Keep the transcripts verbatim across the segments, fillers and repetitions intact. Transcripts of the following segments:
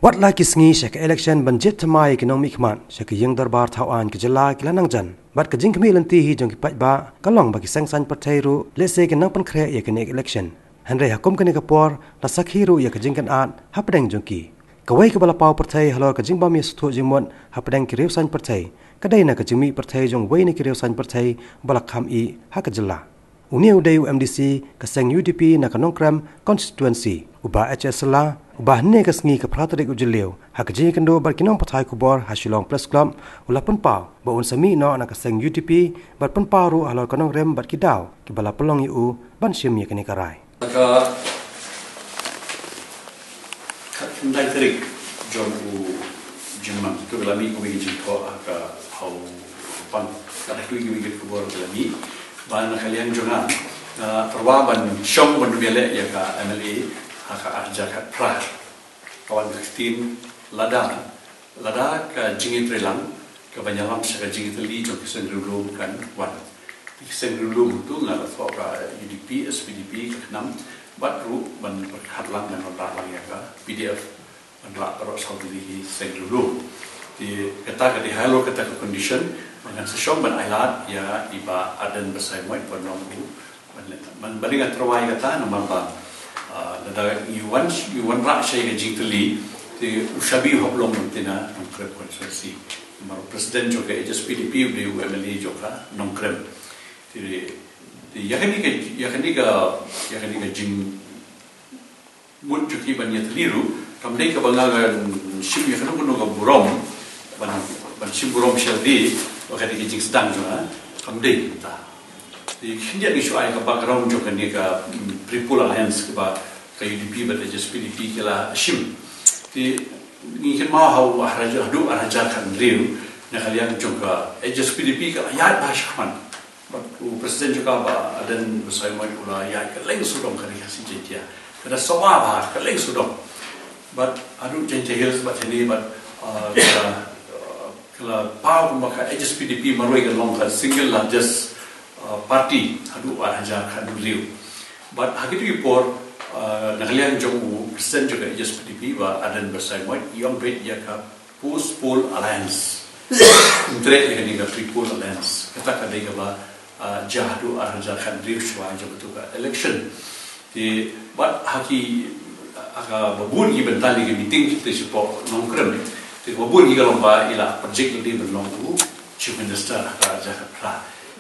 Wat la ki sngi sha ka election ban jied thymmai ïa ki nongmihkhmat sha ka ïing dorbar thaw aiñ ka jylla ki la nang jan. Bad ka jingkhmih lynti hi jong ki paidbah ka long ba ki seng saiñ pyrthei ruh lehse ki nang pynkhreh ïa kane ka election. Hynrei ha kum kane ka por la sakhi ruh ïa ka jingkynad hapdeng jong ki. Kawei kaba la paw pyrthei halor ka jingbym ïasngewthuh jingmut hapdeng ki riew saiñ pyrthei ka dei na ka jingmih pyrthei jong uwei na ki riew saiñ pyrthei ba la kham ïeh ha ka jylla. Une u dei u M D C ka seng U D P na ka Nongkrem constituency, u Bah H S Shylla, uba hynne ka sngi ka phra tarik u Jylliew ha ka jingïakynduh bad ki nongpathai khubor ha Shillong Press Club u la pynpaw ba un sa mih noh na ka seng U D P bad pynpaw ruh halor ka nongrim bad ki daw kiba la pynlong ïa u ban shim ïa kane ka rai. Ka khatkhyndai tarik jong u jingmyntoi la mih kawei ka jingthoh ha ka, ha u pang. Ka dei kawei kawei ka khubor ka la mih ba na ka liang jong nga, ah, tyrwa ban shong ban ïaleh ïa ka M L A ha ka ar hajar khatphra. Ka wan ka ktien lada, lada ka jingïatreilang kaba ïalam sha ka jingïatylli jong ki seng riewlum kan wan. Ki seng riewlum tu nga la thoh ka U D P, S P D P, ka KHNAM, bad ruh ban pyrkhat lang ban wanrah lang ïa ka P D F ban lah baroh saw tylli ki seng riewlum. Te kata ka dei halor kata ka condition ba ngan sa shong ban ailad ïa i Bah Ardent Basaiawmoit ban long u ban leh, ban, balei nga tyrwa ïa kata namar ba, ah, lada ngi wan, ngi wanrah sha ka jingïatylli te u shah bit u hap long u tynrai Nongkrem constituency. Namar u president jong ka H S P D P u dei u M L A jong ka Nongkrem. Te, te ïa kane ka, ïa kane ka, ïa kane ka jingmut jong ki ban ïatylli ruh kam dei kaba nga ngan shim ïa kano kano ka burom ban, ban shim burom sha lade ba ka dei ka jingsdang jong nga, kam dei kumta. Te khyndiat ngi shu ai ka background jong kane ka, mm, Pre-Poll Alliance kaba ka U D P bad H S P D P ki la shim. Te ngi kynmaw ha u ar hajar, haduh ar hajar khathynriew na ka liang jong ka H S P D P ka la ïaid bha shakhmat. Bad u president jong ka Bah Ardent Basaiawmoit u la ïaid kylleng sawdong ka Ri Khasi Jaiñtia. Ka da sawa bha kylleng sawdong. Bad haduh Jaiñtia Hills bad hangne bad, ah, ka, ah, ka la paw kumba ka H S P D P marwei kan long ka single largest, ah, party haduh ar hajar khathynriew. Bad ha kitu ki por, ah, na ka liang jong u president jong ka H S P D P Bah Ardent Basaiawmoit i ong beit ïa ka Post Poll Alliance. Hynrei ïa kane ka Pre-Poll Alliance kata ka dei kaba, ah, jia haduh ar hajar khathynriew shuwa jong katu ka election. Te bad ha ki, ha kaba bun ki ban ïaid ki meeting ki te shapoh Nongkrem. Te kaba bun ki ka long ba i la project lade ban long u Chief Minister ha ka ar hajar khatphra.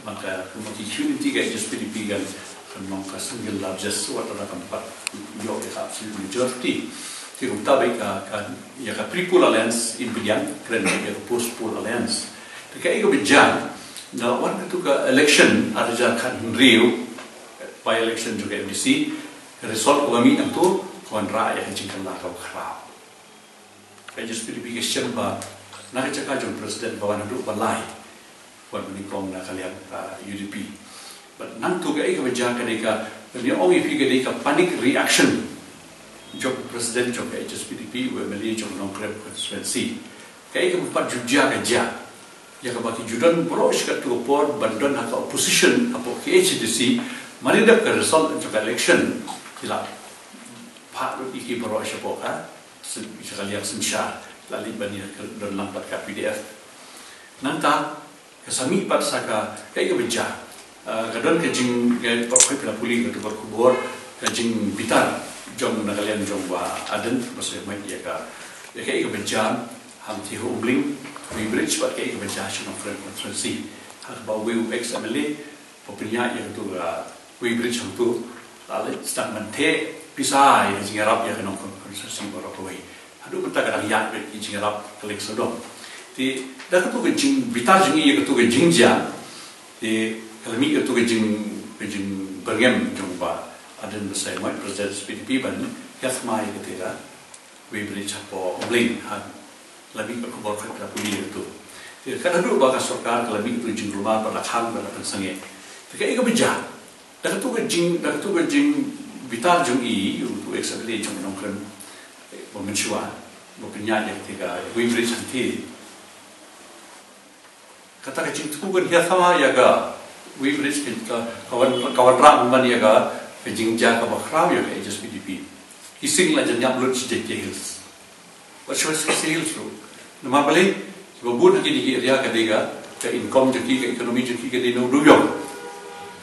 Bad ka, kumba ki unity ka H S P D P kan, kan long ka single largest, wat la kam pat ïoh ïa ka absolute majority. Te kumta bad ka, ka, ïa ka Pre-Poll Alliance im pdiang, kren ïa ka Post Poll Alliance. Te kaei kaba jia, na wan katu ka election ar hajar khathynriew, by election jong ka M D C, ka result kaba mih nangtu ka wanrah ïa ka jingkylla kaba khraw. Ka H S P D P ka shem ba na ka jaka jong president ka wan haduh ba lai. Wan banyngkong na ka liang, ah, U D P. Bad nangtu kaei kaba jia ka dei ka, ban ong ïa phi ka dei ka panic reaction jong president jong ka H S P D P, u M L A jong Nongkrem constituency. Kaei kaba pat ju jia ka jia. Ïa kaba ki ju don baroh shi katto ka por ban don ha ka opposition hapoh K H A D C, mar ïa dep ka result jong ka election ki la phah lut ïa ki baroh shapoh ka syn-, sha ka liang synshar, la leit ban ïa don lang bad ka P D F. Nangta ka sa mih pat sa ka, kaei kaba jia. Ah, ka don ka jing, ka, ka, ka pynlong pule ka tukar khubor, ka jingbitar jong na ka liang jong Bah Ardent Basaiawmoit ïa ka, ïa kaei kaba jia hangtei ha Umling, Weybridge bad kaei kaba jia sha Nongkrem constituency. Ha kaba uwei u ex M L A ba pynïaid ïa katu ka weighbridge hangtu, la leit sdang ban theh pisa ïa ka jingïarap ïa ka Nongkrem constituency baroh kawei. Haduh mynta ka dang ïaid beit ka jingïarap kylleng sawdong. Te da katu ka jingbitar jong ngi ïa katu ka jingjia, te ka la mih katu ka jing, ka jingbyrngem jong Bah Ardent Basaiawmoit, president H S P D P, ban hiar thma ïa kata ka weighbridge hapoh Umling, ha, la mih ka khubor, ka la pule ïa katu. Te ka la duh ba ka sorkar ka la mih katu ka jingkulmar bad la khang bad la pynsangeh. Te kaei kaba jia? Da katu ka jing, da katu ka jingbitar jong i, utu u ex M L A jong Nongkrem, eh, ba mynshuwa, ba pynïaid ïa kata ka weighbridge hangtei. Kata ka jingthmu kan hiar thma ïa ka weighbridge ka, ka, ka wan, ka wanrah bymman ïa ka, ka jingjia kaba khraw ïa ka H S P D P. Ki seng la jan ïap lut sha Jaintia Hills. Wat shuwa shuwa sales ruh. Namar balei? Ba bun ha kine ki area ka dei ka, ka income jong ki, ka economy jong ki ka dei na u dewïong.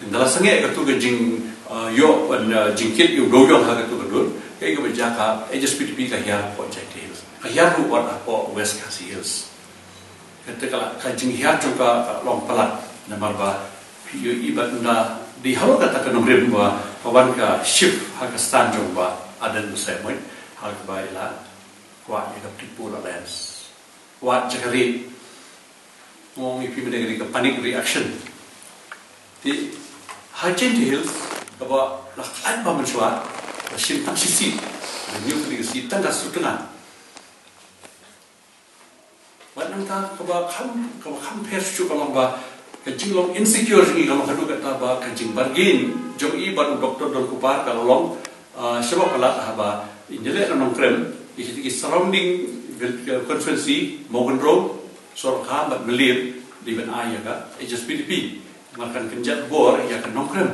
Ynda la sangeh katu ka jing, ah, ïoh ban, ah, jingkit ïa u dewïong ha katu ka dur, kaei kaba jia? Ka H S P D P ka hiar hapoh Jaintia Hills. Ka hiar ruh wat hapoh West Khasi Hills. Kata ka la, ka jinghiar jong ka, ka long palat. Namar ba phi ïohi ba ynda dei halor kata ka nongrim ba ka wan ka shift ha ka stand jong Bah Ardent Messiah Moit, ha kaba i la kwah ïa ka People Alliance. Kwah jaka ri. Nga ong ïa phi mynta ka dei ka panic reaction. Te ha Jaintia Hills kaba la khlaiñ bha mynshuwa, la shim tang shi seat. La ñiew kane ka seat tang ka sutnga. Bad nangta kaba kham, kaba kham pher shuh ka long ba ka jinglong insecure jong ngi ka long haduh katta ba ka jingbargain jong i bad u Doctor Donkupar ka long, ah, sha ba palat haba i ïaleh na Nongkrem, i, i surrounding vil-, constituency, Mawkynrew, Sohryngkham bad Mylliem, dei ban ai ïa ka H S P D P. Namar kan kynjat bor ïa ka Nongkrem.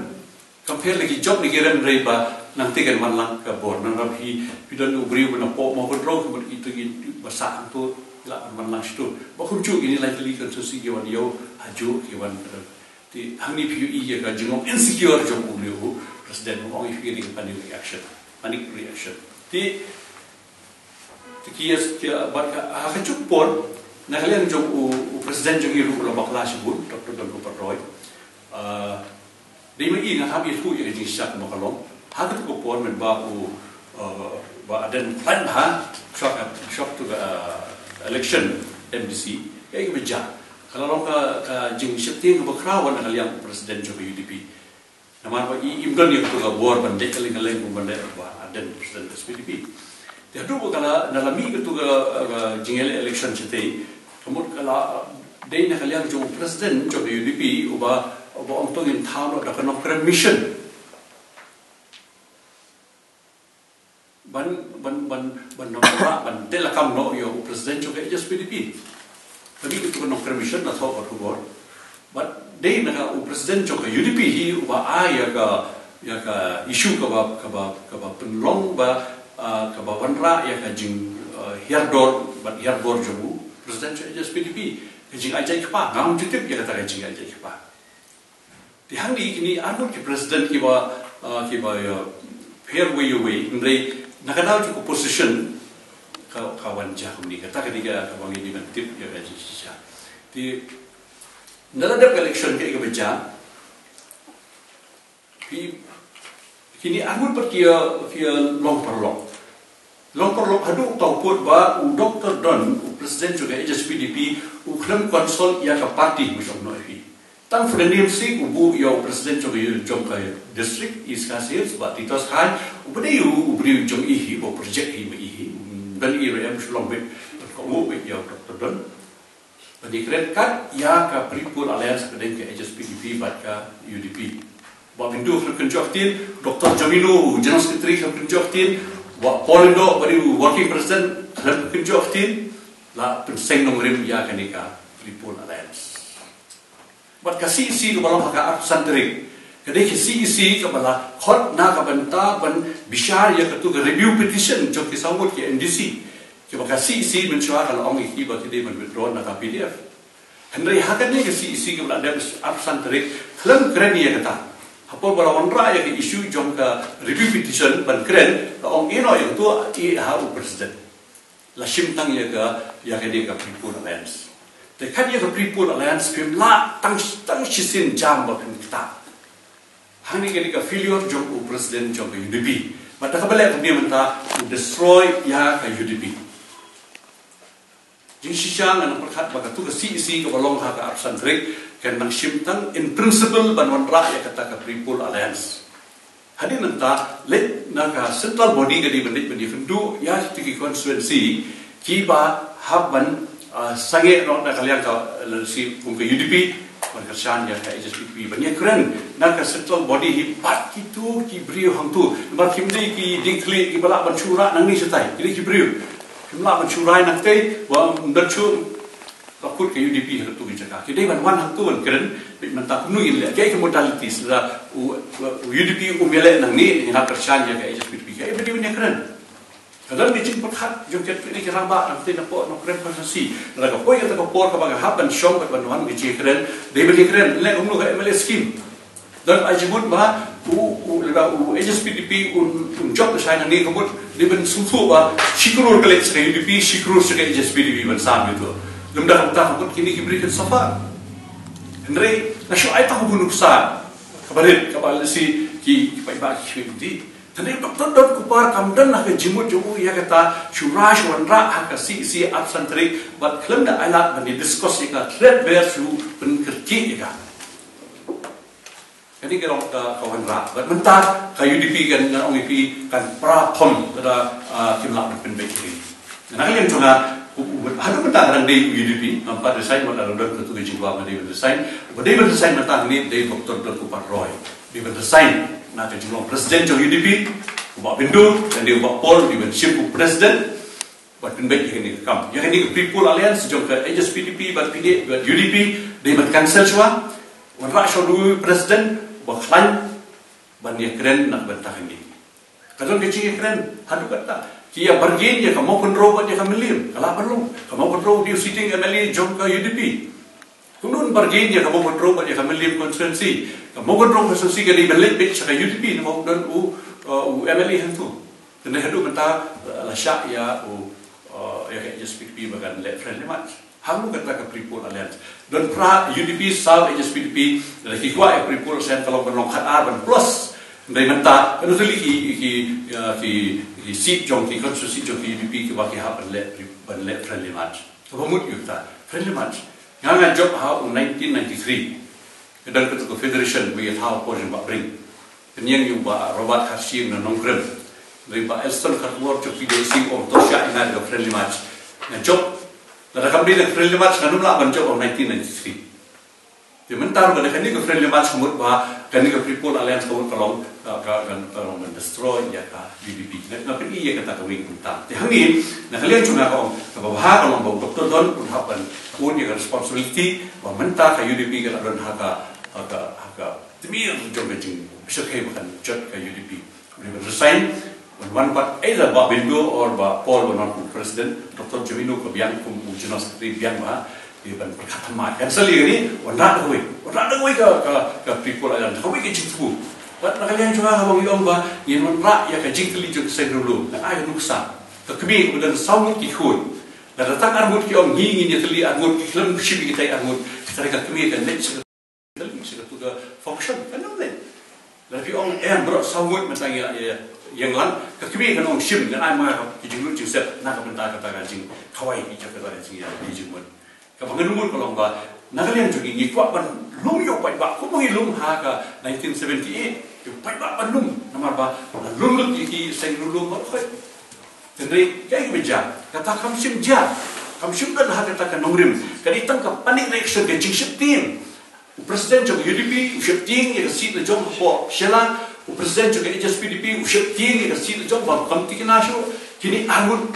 Compare la ki jop ne ki rem, hynrei ba nangta kan wan lang ka bor. Namar phi, phi don u briew ba na pok Mawkynrew, ki mut itu ki ba sah hangto, la wan lang shitu. Ba kumjuh kine lai tylli constituency ki wan ïew ha juh, ki wan, eh, te hangne phi ïohi ïa ka jinglong insecure jong u briew, u president, u ong ïa phi ka dei ka panic reaction. Panic reaction. Te Te ki ïa, ki ïa, bad ka, ha kajuh ka por, na ka liang jong u, u president jong ngi ruh u la bakla shibun, Doctor Donkupar Roy. Ah, dei ma i nga hap ïathuh ïa ka jingshisha kaba ka long. Ha kajuh ka por mynba u, ah, Bah Ardent khlaiñ bha, shuwa ka, shuwa tu ka, ah, election M D C, kaei kaba jia? Ka la long ka, ka jingsheptieng kaba khraw na ka liang u president jong ka U D P. Namar ba i, im don ïa katu ka bor ban dei kylleng kylleng kum ban dei Bah Ardent president H S P D P. Te haduh ba ka la, na la mih katu ka, ka jingïaleh election shatei, ka mut ka la dei na ka liang jong u president jong ka U D P uba, uba ong to ngin thaw noh da ka Nongkrem Mission. Ban, ban, ban, ban nang, ban teh lakam noh ïa u president jong ka H S P D P. Ka dei katu ka Nongkrem Mission, na thoh bad khubor. Bad dei na ka u president jong ka U D P hi uba ai ïa ka, ïa ka issue kaba, kaba, kaba pynlong ba, ah, kaba wanrah ïa ka jing, ah, hiar dor bad hiar bor jong u president jong ka H S P D P. Ka jingaijai kpa, ngam ju tip ïa kata ka jingaijai kpa. Te hangne kine arngut ki president kiba, ah, kiba, ah, pher wei wei, hynrei na ka daw jong ka position ka, ka wan jia kumne, kata ka dei ka, kaba ngi dei ban tip ïa ka jingshisha. Te na la dep ka election kaei kaba jia, ki, kine arngut pat ki ïa, ki ïa long paralok. Long paralok haduh uta u pud ba u Doctor Don, u president jong ka H S P D P, u khlem consult ïa ka party, u shong noh hi. Tang for the namesake u buh ïa u president jong ka, jong ka district East Khasi Hills, Bah Titos Chyne, uba dei u, u briew jong i hi, ba project hi ma i hi, u don i ruh em shu long beit, ka u beit ïa u Doctor Don. Ba dei kren kat ïa ka People Alliance hapdeng ka H S P D P bad ka U D P. Bah Bindu khlem kynjoh ktien, Doctor Jemino, General Secretary khlem kynjoh ktien, Bah Paul Lyngdoh, ba dei u Working President, khlem kynjoh ktien, la pynseng nongrim ïa kane ka People Alliance. Bad ka C E C kaba long ha ka arphew san tarik, ka dei ka C E C kaba la khot na ka bynta ban bishar ïa katu ka review petition jong ki saw ngut ki M D C. Kiba ka C E C mynshuwa ka la ong ïa ki ba ki dei ban withdraw na ka P D F. Hynrei ha kane ka C E C kaba la dep arphew san tarik, khlem kren ïa kata. Hapoh ba la wanrah ïa ka issue jong ka review petition ban kren, la ong ïa no ïa katu, ïa ha u president. La shim tang ïa ka, ïa kane ka People Alliance. Te kat ïa ka People Alliance phim lah tang, tang shisien jam ba phim ktah. Hangne ka dei ka failure jong u president jong ka U D P. Bad da kaba leh kumne mynta u destroy ïa ka U D P. Jingshisha ngan pyrkhat ba katu ka C E C kaba long ha ka arphew san tarik kan nang shim tang in principle ban wanrah ïa kata ka People Alliance. Hadien nangta leit na ka central body ka dei ban leit ban ïakynduh ïa kita ki constituency kiba hap ban, ah, sangeh noh na ka liang ka, ah, lada shi kum ka U D P, ban kyrshan ïa ka H S P D P, ban ïakren na ka central body hi bad kito ki briew hangto. Namar kim dei ki dieng khlieh kiba lah ban shu rah nangne shatai. Ki dei ki briew kim lah ban shu rah nangtei, ba ym don shuh. Ka kut ka U D P ha katu ki jaka. Ki dei ban wan hangto ban kren, bad mynta kumno ngin leh, kaei ka modalities, lada u, u U D P um ïaleh nangne, ngin hap kyrshan ïa ka H S P D P. Kaei ba dei ban ïakren? Don ki jingpyrkhat jong ki, ki rangbah, nangta na pdeng Nongkrem constituency. Lada ka poi kata ka por kaba nga hap ban shong bad ban wan ki jingkren, dei ban ïakren, leh kumno ka M L A scheme. Don ai jingmut ba u, u, lada u H S P D P un, un jop da shai nangne ka mut, dei ban sngewthuh ba shi klur ka leit sha ka U D P, shi klur sha ka H S P D P ban sam ïa uto. Lymda kumta ka mut kine ki briew kin suffer. Hynrei nga shu ai tang u nuksa kaba rit, kaba lehse ki, ki paidbah ki shu ïohi. Tang Doctor Donkupar kam don ha ka jingmut jong u ïa kata, shu rush wanrah ha ka C E C arphew san tarik, bad khlem da ai lad ban ïa discuss ïa ka, klet ber shu pynkyrkieh ïa ka. Kane ka long ka, ka wanrah. Bad mynta ka U D P kan, ngan ong ïa phi, kan pra phom lada, ah, kim lah ban pynbeit ïa ka. Na ka liang jong nga, u, u, haduh mynta ka dang dei u U D P, ngam pat resign, wat la don katu ka jingkwah nga dei ban resign. Ba dei ban resign mynta hangne dei Doctor Donkupar Roy. Dei ban resign na ka jinglong president jong U D P, u Bah Bindo, lane u Bah Paul, dei ban shim u president, ban pynbeit ïa kane ka kam. Ïa kane ka People Alliance jong ka H S P D P bad P D, bad U D P, dei ban cancel shuwa. Wanrah shuwa u president uba khlaiñ ban ïakren na ka bynta kane. Ka don ka jingïakren haduh katta. Ki ïa bargain ïa ka mawkynrew bad ïa ka mylliem. Ka lah ban long. Ka mawkynrew dei u sitting M L A jong ka U D P. Kumno un bargain ïa ka mawkynrew bad ïa ka mylliem constituency. Ka mawkynrew constituency ka dei ban leit beit sha ka U D P namar u don u, uh, u M L A hangto. Te haduh mynta, uh, la shah ïa u, uh, ïa ka H S P D P ba kan leh friendly match. Hangne kata ka People Alliance. Don phra U D P, saw H S P D P, lada ki kwah ïa People Alliance ka long ban long khatar ban plus. Hynrei mynta, ka don tylli ki, ki, uh, ki, ki seat jong ki, constituency jong ki U D P kiba ki hap ban leh, ban leh friendly match. Kaba mut ïa kata, friendly match. Nga nga jop ha u nineteen ninety-three. Ka don katu ka federation ba ïa thaw por jong Bah Pring. Pynïeng ïa u Bah Robert Kharshiing na Nongkrem. Hynrei Bah Elston Kharkongor jong P D I C u ong to shah ïa nga da ka friendly match. Nga jop. Lada kam dei da ka friendly match ngan ym lah ban jop ha u nineteen ninety-three. Te mynta ruh ka dei kane ka friendly match ka mut ba kane ka People Alliance ka mut ka long, ka, ka, ka, ka long ban destroy ïa ka U D P. Nga, nga pyni ïa kata kawei ka bynta. Te hangne, na ka liang jong nga ka ong, kaba bha ka long ba u Doctor Don un hap ban pun ïa ka responsibility, ba mynta ka U D P ka la don ha ka, ha ka, ha ka tmier jong ka jingshyrkhei ba kan jot ka U D P. Dei ban resign, ban wan pat either Bah Bindo or Bah Paul ban wan kum president, Doctor Jemino ka biang kum u general secretary biang ba, dei ban pyrkhat thymmai. Cancel ïa kane, wanrah da kawei. Wanrah da kawei ka, ka, ka People Alliance, da kawei ka jingthmu. Bad na ka liang jong nga haba ngi ong ba, ngin wanrah ïa ka jingkylli jong ki seng riewlum. Ngan ai ka nuksa. Ka kmie kaba don saw ngut ki khun. Lada tang ar ngut ki ong ngi ngin ïa kylli ar ngut ki khlem shim ïa kitai ar ngut. Kita ka kmie kan leit sha ka, sha katu ka function. Kan ym leit. Lada phi ong em baroh saw ngut mynta ngi ïa, ïa, ïeng lang. Ka kmie kan ong shim, ngan ai ma ki jinglut jingsep na ka bynta kata ka jingkhawai ki jong kata ka jingïa, ki jingmut. Kaba ngan mut ka long ba na ka liang jong ngi ngi kwah ban lum ïa u paidbah kumba ngi lum ha ka nineteen seventy-eight. Ïa u paidbah ban lum namar ba la lum lut ïa ki seng riewlum baroh khoit. Hynrei kaei kaba jia, kata kam shym jia. Kam shym don ha kata ka nongrim. Ka dei tang ka panic reaction, ka jingsheptieng. U president jong ka U D P u sheptieng ïa ka seat la jong hapoh Shella. U president jong ka H S P D P u sheptieng ïa ka seat la jong, bym kam thikna shuh. Kine arngut.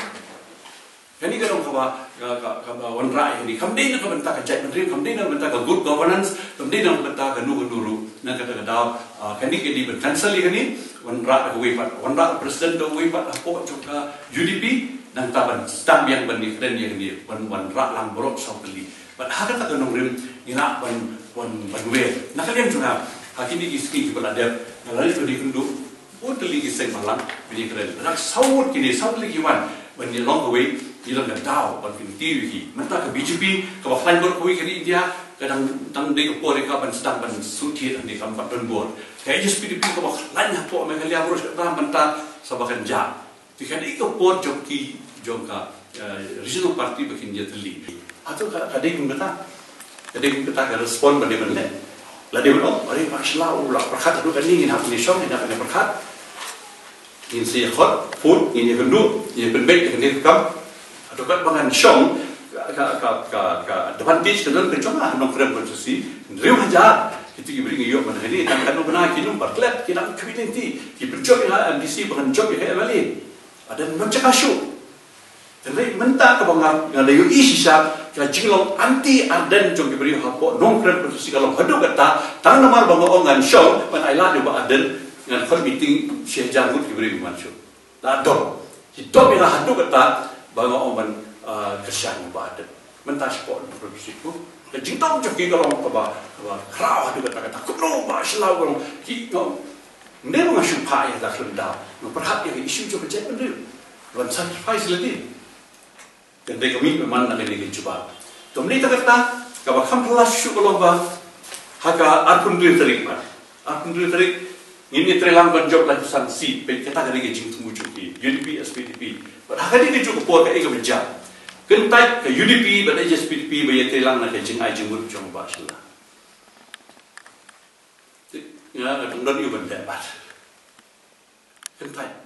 Kane ka long kaba, ka, ka, kaba wanrah ïa kane. Kam dei na ka bynta ka jaitbynriew, kam dei na ka bynta ka good governance, kam dei na ka bynta kano kano ruh. Na kata ka daw, ah, kane ka dei ban cancel ïa kane, wanrah da kawei pat, wanrah u president da kawei pat hapoh jong ka U D P, nangta ban sdang biang ban ïakren ïa kane, ban, wanrah lang baroh saw tylli. Bad ha kata ka nongrim ngi lah ban, ban, ban wer. Na ka liang jong nga, ha kine ki sngi kiba la dep, nga la leit ban ïakynduh bun tylli ki seng bhalang ban ïakren. Lada saw ngut kine, saw tylli ki wan ban ïalong kawei, ngi long ka daw ban kyntiew ïa ki. Mynta ka B J P kaba khlaiñ bor kawei ka ri India, ka dang, dang dei ka por ïa ka ban sdang ban shu thied hangne, kam pat don bor. Ka H S P D P kaba khlaiñ hapoh Meghalaya baroh shi katta mynta sa ba kan jah. Te ka dei ka por jong ki, jong ka, eh, regional party ba kin ïatylli. Hato ka, ka dei kum kata? Ka dei kum kata ka respond ba dei ban leh? La dei ban ong, "Are, ba shu la, u la pyrkhat haduh kane, ngin hap ïa shong, ngin hap ïa pyrkhat. Ngin sa ïa khot, phone, ngin ïa kynduh, ngin ïa pynbeit ïa kane ka kam." Haduh katba ngan shong, ka, ka, ka, ka, ka advantage ka don ka jong nga ha Nongkrem constituency, hynriew hajar. Kito ki briew ngi ïoh ban kane, tang katno bynta ki num ba klet, ki dang khmih lynti, ki pynjop ïa ka M D C ba ngan jop ïa ka M L A. Hadan nong jaka shuh. Hynrei mynta kaba nga, nga la ïohi shisha, ka jinglong anti Ardent jong ki briew hapoh Nongkrem constituency ka long haduh katta, tang namar ba nga ong ngan shong, ban ai lad ïa u Bah Ardent, ngan khot meeting shi hajar ngut ki briew ki wan shuh. La dom. Ki dom ïa la haduh katta ba nga ong ban, ah, kyrshan ba haduh. Mynta shapoh Nongkrem Street ko, ka jingdom jong ki ka long kaba, kaba khraw haduh katta katta. Kumno ba shlaw ka long ki, nga ong, ne ba nga shu phah ïa ka khlem daw, nga pyrkhat ïa ka issue jong ka jaitbynriew ban sacrifice lade. Kan dei ka mih ka man na kane ka jubab. Te mynta kata kaba kham phylla shuh ka long ba ha ka arphew hynriew tarik, ba arphew hynriew tarik ngin ïa trei lang ban jop laiphew san seat. Peit, kata ka dei ka jingthmu jong ki UDP, SPDP. Bad ha kane ka juh ka por kaei kaba jia? Kyntait ka UDP bad H S P D P ba ïa trei lang na ka jingai jingmut jong Bah Shylla. Te nga, nga dang don ïa u ban dei bad kyntait.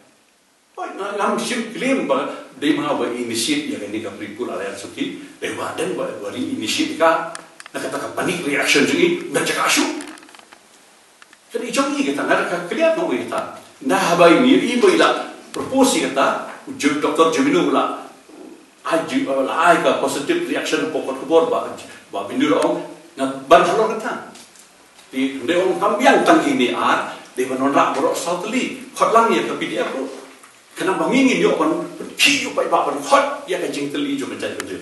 Oi, nga, ngam shym claim ba dei ma nga ba initiate ïa kane ka Pre-Poll Alliance, okay? Dei ba dang ba, ba ri initiate ka, na kata ka panic reaction jong i, na jaka shu. Kan i jong i kata, nga da ka clear na i kata. Na haba i ni, i ba i la propose i kata, u Jim, Doctor Jemino la ai ju, la ai ka positive reaction hapoh kot khubor ba, ba Bynriew ong, na ban halor kata. Te hynrei ong kam biang tang kine ar, dei ban wanrah baroh saw tylli. Khot lang ïa ka PDF ruh. Khnang ba ngi ngin ïoh ban, ban khih ïa u paidbah ban khot ïa ka jingtylli jong ka jaitbynriew.